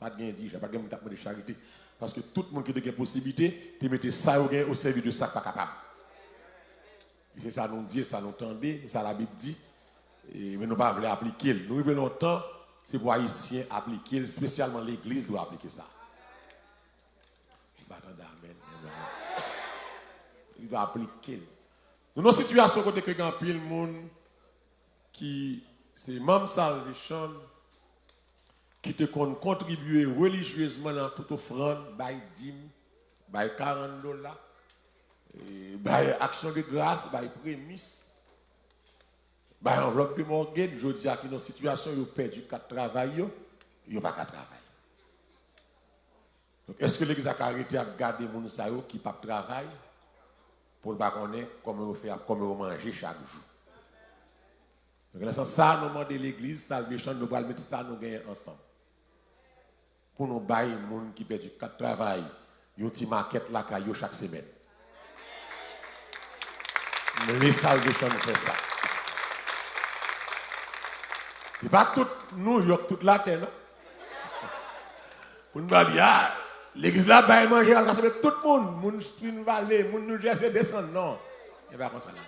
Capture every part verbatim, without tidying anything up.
Pa t gen endijan, pa t gen moun k t ap mande charite. Paske tout moun ki te gen posiblite te mete sa yo gen o sèvis de sa k pa kapab. E se sa nou di, e sa nou tande, e sa Labib di, e, men nou pa vle aplike l. Nou rive nan yon tan, se pou Ayisyen aplike l, espesyalman legliz dwe aplike sa. M pa tande amèn, men, men, men. Li dwe aplike l. Nou nan sitiyasyon kote ke gen anpil moun ki se manm Salvation ki te konn kontribye relijyezman nan tout ofrann, bay dim, bay karant dola, e, bay aksyon de gras, bay premis, bay anvlòp de mògej, jodi a ki nan sitiyasyon yo pèdi kat travay yo, yo pa ka travay. Donk, èske legliz la ka rete ap gade moun sa yo ki p ap travay pou l pa konnen kòman yo fè ap, kòman yo manje chak jou? Donk, nan sans sa, nou mande legliz Salvation, nou pral met sa nou genyen ansanm pou nou bay moun ki pèdi kat travay yon ti makèt lakay yo chak semèn. M vle Salvation fè sa. E pa tout Nouyòk, tout latè, non. Pou n pa di, a, legliz la bay manje, al rasanble tout moun, moun Spring Valley, moun New Jersey, desann, non. E pa konsa la.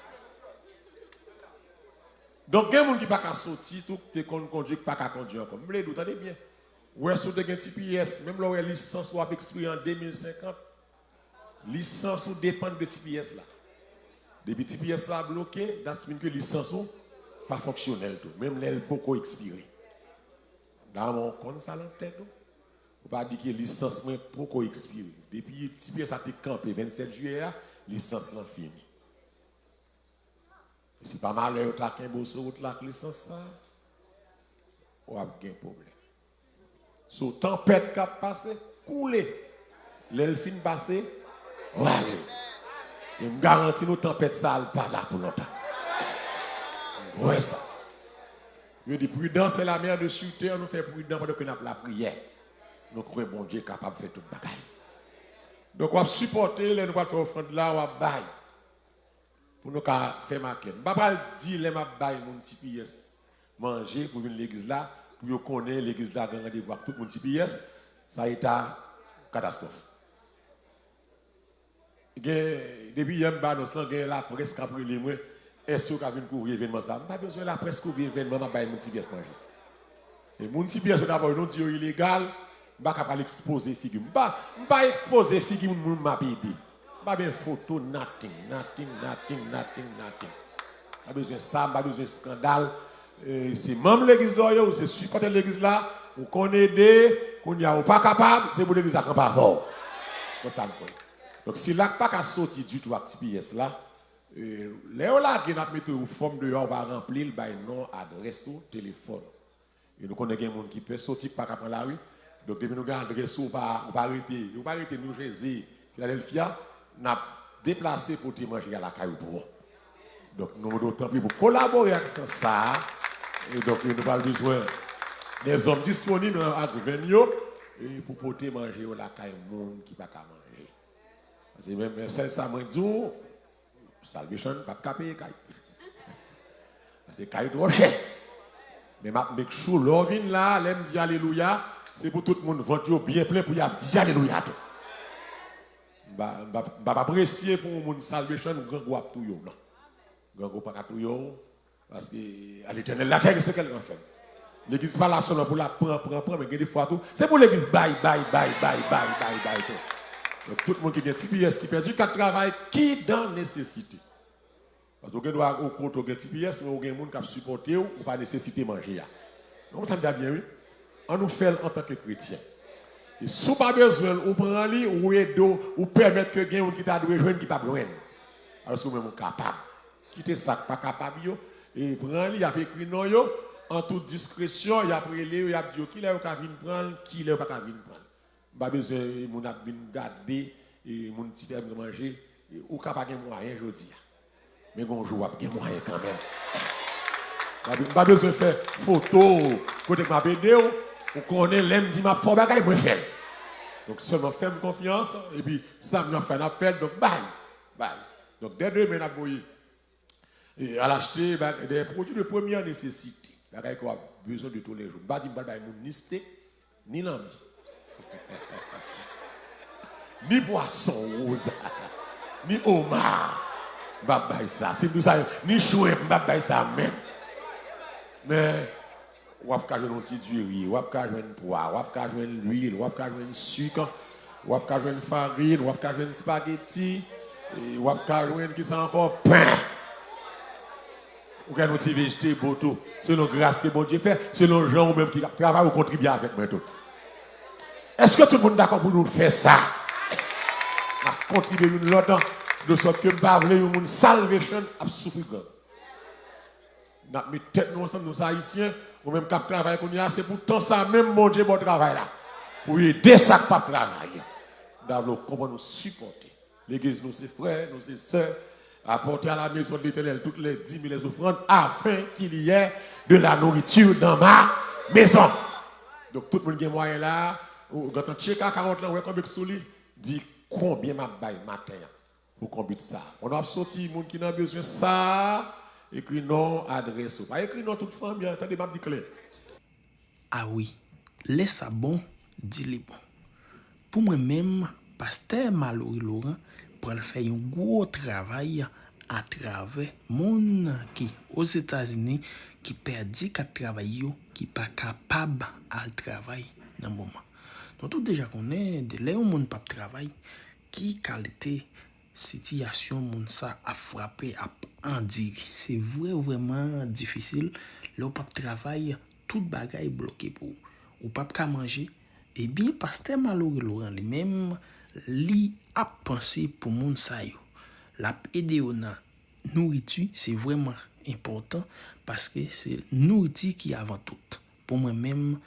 Donk, gen moun ki pa ka soti, tou, te konn kondui, ki pa ka kondui ankò. M vle di w, tande byen. Ou wè, si w te gen T P S, menm lè w wè lisans ou ap ekspire an de mil senkant, lisans ou depann de T P S la. Depi T P S la bloke, that's mean ke lisans ou pa fonksyonèl tou, menm lè l poko ekspire. Damò, w konn sa nan tèt ou. Ou pa di ke lisans mwen poko ekspire. Depi T P S la te kanpe vennsèt jiyè a, lisans lan fini. E si pa malè yo ta kenbe w sou wout la ak lisans sa, w ap gen pwoblèm. So, tanpèt k ap pase, koule. Lè l fin pase, rale. E m garanti nou, tanpèt sa a, l pa la pou lontan. M wè sa. Yo di, prudence est la mère de sûreté, ann nou fè pridan pandan ke n ap lapriyè. Nou kwè Bondye kapab fè tout bagay. Donk, w ap sipòte, lè nou pral fè ofrann la, w ap bay. Pou nou ka fè makèt. M pa pral di lè m ap bay moun T P S manje pou vin legliz la, pou yo konnen legliz la gen randevou ak tout moun T P S, sa eta katastwòf. Gen, depi yè m ba anons lan, gen laprès k ap rele mwen, èske yo ka vin kouvri evènman sa a? M pa bezwen laprès kouvri evènman m ap bay moun T P S manje. E moun T P S yo dabò, nou di yo ilegal, m pa ka pral ekspoze figi m. M pa, m pa ekspoze figi moun, moun m ap ede. M pa gen foto, nothing, nothing, nothing, nothing, nothing. M pa bezwen sa, m pa bezwen eskandal. E, se manm legliz ou ye, ou se sipòtè legliz la, ou konn ede, kounye a ou pa kapab, se pou legliz la kanpe avè w. Konsa m kwè. Donk, sila k pa ka soti ditou ak T P S la, e, lè yo lage n ap mete yon fòm deyò, ou pa ranpli l, bay non, adrès ou, telefòn ou. E nou konnen gen moun ki pè soti, ki pa ka pran lari. Donk, depi nou gen adrès ou, ou pa, ou pa rete, ou pa rete New Jersey, Philadelphia, n ap deplase pote manje a lakay ou pou ou. Donk, nou mande w tanpri pou kolabore ak enstans sa a. E donk, nou pral bezwen dèzòm disponib ak venn yo, e pou pote manje yo lakay moun ki pa ka manje. Paske menm, sèl sa mwen di w, Salvation p ap ka peye kay. Paske kay twò chè. Men m ap make sure, lè w vin la, lè m di alelouya, se pou tout moun vant yo byen plen pou y ap di alelouya tou. M pa, m pa, m p ap apresye pou yon moun Salvation, grangou ap touye w, non. Grangou pa ka touye w, paske à l'Éternel la terre et ce qu'elle renferme. Legliz pa la sèlman pou l ap pran, pran, pran, men gen de fwa tou, se pou legliz bay, bay, bay, bay, bay, bay, bay tou. Donk, tout moun ki gen T P S, ki pèdi kat travay, ki dan nesesite. Paske ou gen dwa, ou kote ou gen T P S, men ou gen moun k ap sipòte w, ou pa nesesite manje a. Ou konprann sa m di a byen, wi. Ann nou fè l antanke kretyen. E si w pa bezwen l, ou pran li, ou ede w, ou pèmèt ke gen youn ki ta dwe jwenn, ki p ap jwenn. Alòske ou menm ou kapab. Kite sa k pa kapab yo, e pran li, y ap ekri non yo, an tout diskresyon, y ap rele yo, y ap di yo kilè yo ka vin pran l, kilè yo pa ka vin pran l. M pa bezwen moun ap vin gade, e moun ti pèmi manje, e ou ka pa gen mwayen jodi a. Men gon jou w ap gen mwayen kanmenm. M pa be-, m pa bezwen fè foto kote k m ap ede w. Ou konnen lè m di m ap fè yon bagay, mwen fè l. Donk sèlman fè m konfyans, epi sa m ap fè, n ap fè l, donk bay, bay. Donk dè demen n ap voye, e, al achte ba-, des produits de première nécessité, bagay ke w ap bezwen de toulejou. M pa di m pral bay moun ni steak, ni lanbi. Ni pwason woz, ni oma, m p ap bay sa. Si m di w sa, ni shrimp, m p ap bay sa menm. Men, w ap ka jwenn yon ti diri, w ap ka jwenn pwa, w ap ka jwenn lwil, w ap ka jwenn sik, w ap ka jwenn farin, w ap ka jwenn spageti, e w ap ka jwenn kisa ankò? Pen. Ou gen yon ti vegetable tou. Selon gras ke Bondye fè, selon jan ou menm ki ap travay, ou kontribye avèk mwen tou. Èske tout moun dakò pou nou fè sa? N ap kontribye youn lòt, de sòt ke m pa vle yon moun Salvation ap soufri gang. N ap met tèt nou ansanm, nou se Ayisyen, ou menm k ap travay kounye a, se pou tan sa menm Bondye ba w travay la. Pou ede sa k p ap travay. M ta vle w konprann, nou sipòte. Legliz nou se frè, nou se sè. Apportez à la maison de l'Éternel toutes les dîmes et les offrandes, afin qu'il y ait de la nourriture dans ma maison. Donk, tout moun gen mwayen la, ou gentan tcheke akawont lan, wè konbit k sou li, di konbyen m ap bay maten an pou konbit sa. Pandan w ap soti, moun ki nan bezwen sa, ekri non, adrès ou. Pa ekri non tout fanmi an, tande, m ap di klè. A wi, lè sa bon, di li bon. Pou mwen menm, pastè Malory Laurent pral fè yon gwo travay atravè moun ki Ozetazini ki pèdi kat travay yo, ki pa kapab al travay nan moman. Nou tout deja konnen, de lè yon moun p ap travay, ki kalite sitiyasyon moun sa ap frape, ap andire. Se vrè, vrèman difisil lè w p ap travay, tout bagay bloke pou ou. Ou p ap ka manje. Ebyen, pastè Malory Laurent li menm, li ap panse pou moun sa yo. L ap ede yo nan nouriti, se vrèman enpòtan paske se nouriti ki avan tout. Pou mwen menm,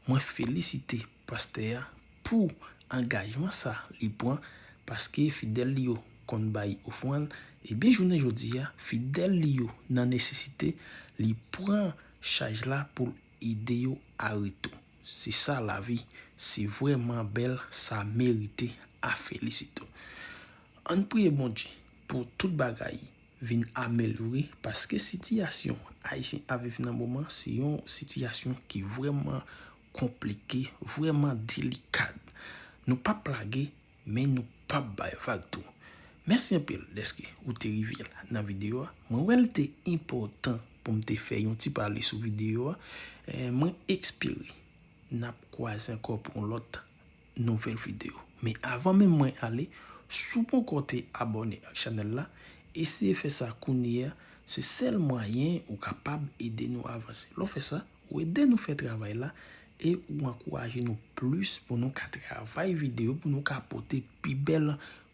mwen felisite pastè a pou angajman sa li pran, paske fidèl li yo konn bay ofrann, ebyen, jounen jodi a, fidèl li yo nan nesesite, li pran chaj la pou l ede yo a retou. Se sa lavi, se vrèman bèl, sa merite a felisite. Ann priye Bondye pou tout bagay vin amelyore, paske sitiyasyon Ayisyen ap viv nan moman, se yon sitiyasyon ki vrèman konplike, vrèman delikat. Nou p ap lage, men nou p ap bay vag tou. Mèsi anpil dèske ou te rive nan videyo a. Mwen wè l te enpòtan pou m te fè yon ti pale sou videyo a. Eh, mwen espere n ap kwaze ankò pou yon lòt nouvèl videyo. Men avan menm mwen ale, si w poko te abòne ak chanèl la, eseye fè sa kounye a. Se sèl mwayen ou kapab ede nou avanse. Lè w fè sa, ou ede nou fè travay la e ou ankouraje nou plis pou nou ka travay videyo, pou nou ka pote pi bèl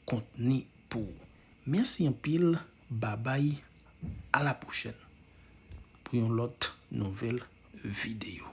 kontni pou ou. Mèsi anpil, babay, a la pwochèn pou yon lòt nouvèl videyo.